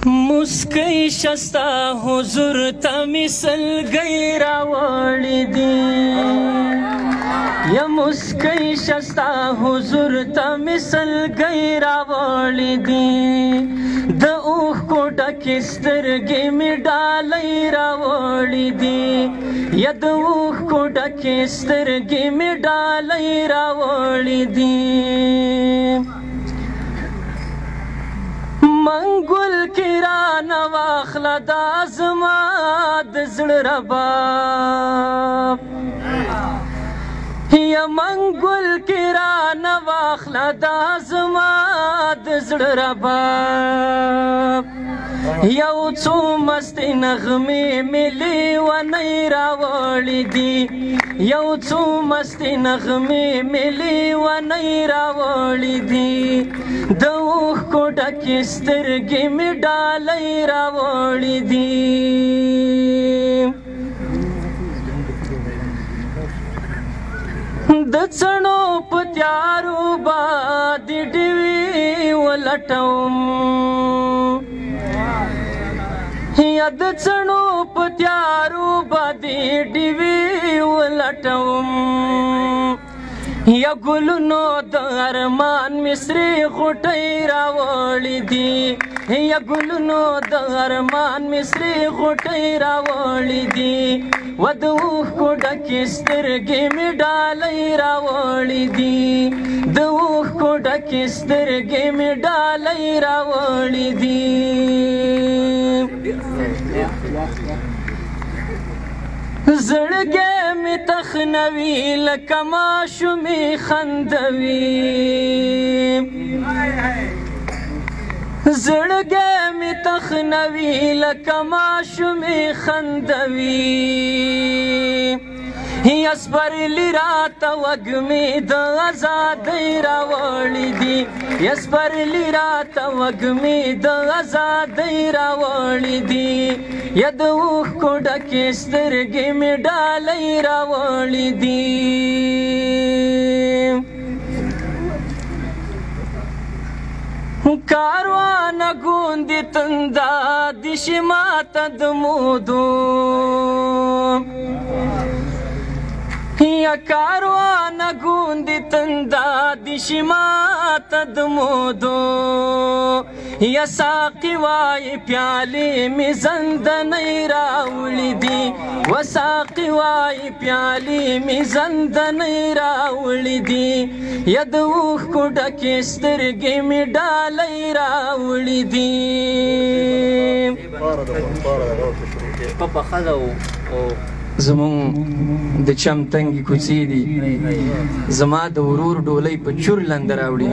مسکی شستا حضور ته مثل ګی راوړی دی، یا مسکی شستا حضور ته مثل ګی راوړی دی، د اوښکو ډکې سترګې مې ډالۍ راوړي دي، یا د اوښکو ډکې سترګې مې ډالۍ راوړي دي۔ منګول کې رانه واخله دا زما د زړه رباب، یا منګول کې رانه واخله دا زما د زړه رباب، یو څو مستې نغمې مې لیونۍ راوړي دي، یو څو مستې نغمې مې لیونۍ راوړي دي، د اوښکو ډکې سترګې مې ډالۍ راوړي دي۔ د څڼو په تیارو باندې ډیوې ولټوم، یا د څڼو په تیارو باندې ډیوې ولټوم، یا ګلونو د ارمان مصری غوټۍ راوړي دي، یا ګلونو د ارمان مصری غوټۍ راوړي دي، و د اوښکو ډکې سترګې مې ډالۍ راوړي دي، د اوښکو ډکې سترګې مې ډالۍ راوړي دي۔ زړګی مې تخنوي لکه ماشومې خندوي، زړګی مې تخنوي لکه ماشومې خندوي، یسپرلی راته وږمې د ازادۍ راوړي دي، یسپرلی راته وږمې د ازادۍ راوړي دي، یا د اوښکو ډکې سترګې مې ډالۍ راوړي دي۔ کاروان ګوندې تندا دي شي ماته د مودو، یا کاروان ګوندې تندا دي شي ماته د مودو، یا ساقي وای پیالې مې زندنۍ راوړي دي، و ساقي وای پیالې مې زندنۍ راوړي دي، یا د اوښکو ډکې سترګې مې ډالۍ راوړي دي۔ په خزه او زمونږ د چم تنګې کوڅې دي، زما د ورور ډولۍ په چور لنده راوړي۔